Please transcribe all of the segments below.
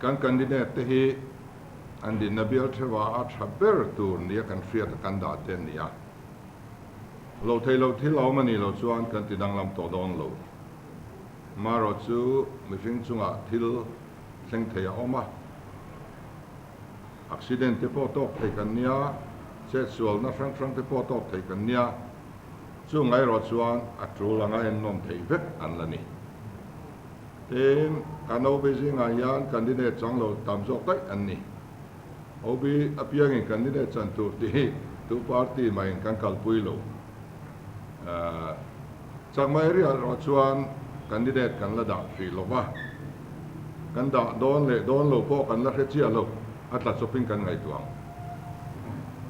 Kan candidate te hi an dinna bial theuha a tha ber tur nia kan hriat a kan dah te an ni a. Lo thei lo thil a awm a nih loh chuan kan ti danglam tawh dawn lo. Marawh chu mihring chungah thil thleng thei a awm a. Accident te pawh tawk thei kan nia, chetsualna hrang hrang te pawh tawk thei kan nia. Chung erawh chuan a tul anga ennawn theih vek an la ni. Tin, kan OB zingah hian candidate chang lo tam zawk daih an ni. OB apiangin candidate chan tur tih hi tu party mahin kan kalpui lo. Chakma area erawh chuan candidate kan la dah hrih lo va, kan dah dawn leh dawn lo pawh kan la hre chiah lo, a tla chawpin kan ngaihtuah ang.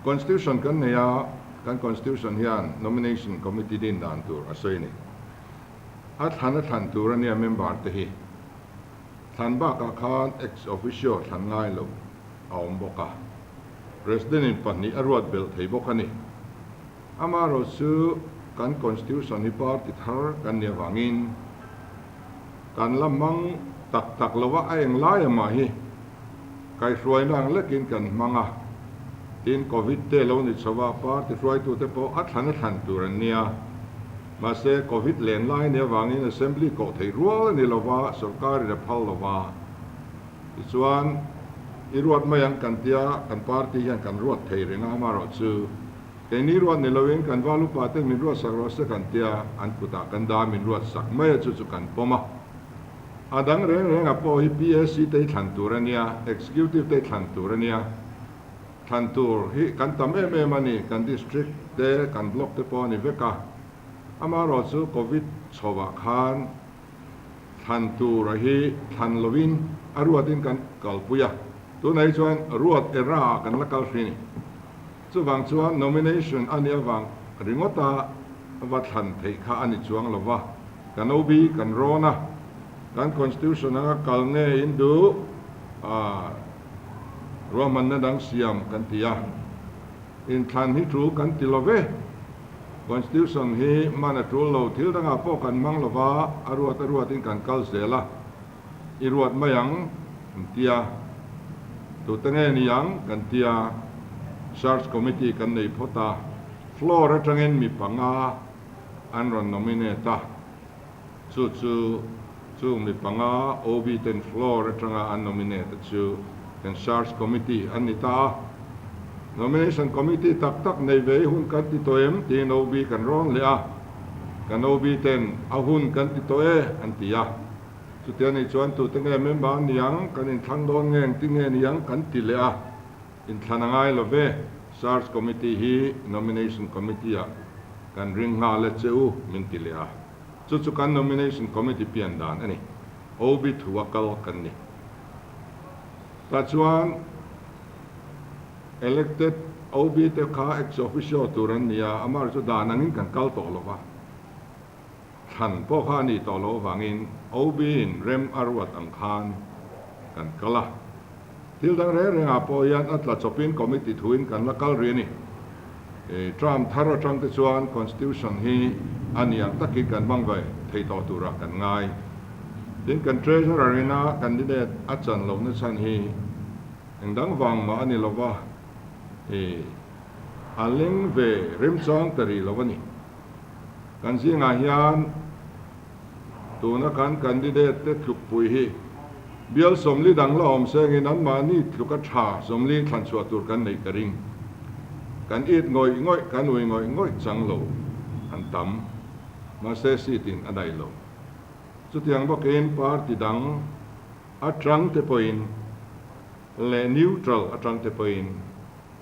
Constitution kan nei a, kan Constitution hian Nomination Committee din dan tur a sawi a ni. A thlan a thlan tur a nia member te hi. Thlan bakah khan ex officio thlan ngai lo a awm bawk a. President in pahnih a ruat belh thei bawk a ni. Amaherawh chu kan Constitution hi party thar kan nih avangin kan la hmang tak tak lo a, a eng lai amah hi kaihhruaina ang lekin kan hmang a. Tin, Covid te lo ni chho a, party hruaitute pawh a thlan a thlan tur an nia. Mahse, Covid len lai nih avangin Assembly koh theih rual a ni lo va, sorkarin a phal lo va. Tichuan, i ruat mai ang kan tia, kan party hian kan ruat thei reng a, amaherawh chu keini ruat ni loin kan val upa ten min ruat sak rawh se kan tia, an kutah kan dah min ruat sak mai a, chu chu kan pawm a. A dang reng rengah pawh hi PAC te hi thlan tur a nia, Executive te hi thlan tur a nia. Thlan tur hi kan tam em em a ni, kan district te, kan block te pawh a ni vek a. Amaherawh chu Covid chhovah khan thlan tur a hi thlan lovin a ruatin kan kalpui a, tunah hi chuan ruat era ah kan la kal hri a ni. Chuvang chuan nomination a nih avang ringawta va thlan theih kha a ni chuang lo va, kan OB kan rawn a, kan constitution anga kal nge in duh a. Ruahmanna dang siam kan ti a, inthlan hi tul kan ti lo ve. Constitution hi hman a tul lo, thil dangah pawh kan hmang lo va, a ruat a ruatin kan kal zel a, i ruat mai ang kan ti a, tute nge ni ang kan ti a, Search Committee kan nei phawt a, floor atangin mi panga an rawn nominate a. Chu chu chung mi panga OB ten floor atanga an nominate a chu kan Search Committee an ni ta a. Nomination Committee tak tak nei ve i hun kan ti tawh em tiin OB kan rawn leh a. Kan OB ten a hun kan ti tawh e an ti a. Chutia nih chuan tute nge member an ni ang, kan inthlang dawn nge engtin nge ni ang kan ti leh a. Inthlan a ngai lo ve, Search Committee hi Nomination Committee ah kan ring nghal e che u min ti leh a. Chu chu kan Nomination Committee pian dan a ni. OB thu a kal kan ni. Tah chuan Elected OB te kha ex officio tur an ni a, amah chu dan angin kan kal tawh lo va. Thlan pawh kha a nih tawh loh avangin OB in rem a ruat ang khan kan kal a. Thil dang reng rengah pawh hian a tla chawpin committee thuin kan la kal rih a ni. Term thar atang te chuan Constitution hi a ni ang takin kan hmang ve thei tawh turah kan ngai. Tin, kan Treasurer ina candidate a chan lohna chhan hi eng dang vang mah a ni lova, a leng ve remchang ta rih lo a ni. Kan zingah hian tuna kan candidate te tlukpui hi bial 40 dang la awm sengin anmahni tluk a tha 40 thlan chhuah tur kan neih ka ring. Kan it ngawih ngawih, kan ui ngawih ngawih chang lo an tam. Mahse seat in a daih lo. Chutiang bawkin party dang atang te pawhin leh neutral atang te pawhin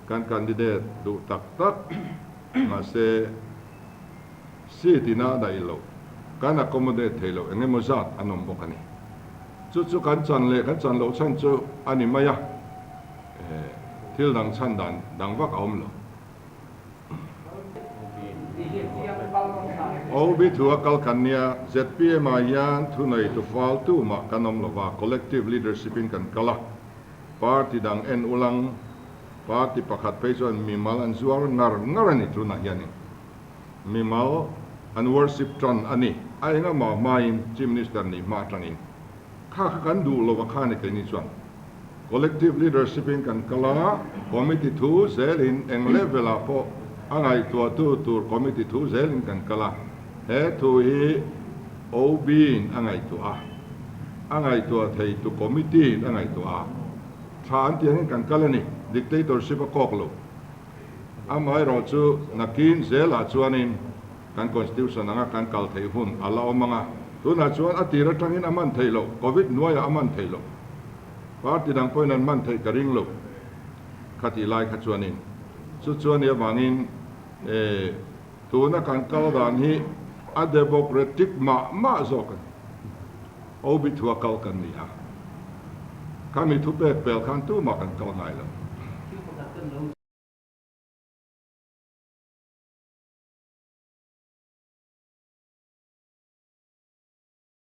Kan candidate duh tak tak, mahse seat ina a daih loh, kan accommodate thei loh eng emaw zat an awm bawk a ni. Chu chu kan chan leh kan chan loh chhan chu a ni mai a, thil dang chhan dan dang vak a awm lo. OB thu a kal kan nia, zpm ah hian thunei tufal tumah kan awm lova, collective leadership in kan kal a. Party dang en ulang, party pakhat phei chuan mimal an zuar ngar ngar a ni tunah hianin mimal an worship tan a ni. A enga mah hmain Chief Minister nih hma atangin kha kha kan duh lova kha ni keini chuan. Collective leadership in kan kal a, committee thu zelin eng level ah pawh a ngaihtuahtu tur committee thu zelin kan kal a. He thu hi OB in a ngaihtuah a, a ngaihtuah theitu committee in a ngaihtuah a. Tha an tih angin kan kal a ni, dictatorship a kawk lo. Amaherawhchu nakin zelah chuanin kan constitution anga kan kal theih hun a la awm ang a, tunah chuan a tir atangin a man theih loh, Covid hnuaiah a man theih loh. Party dang pawhin an man theih ka ring lo khatih lai kha chuanin. Chu chuan i avangin e tuna kan kal dan hi a democratic mah mah zawk a ni. OB thua kal kan ni a, khami thupek pel khan tumah kan kal ngai lo. Thil pakhat kan lo.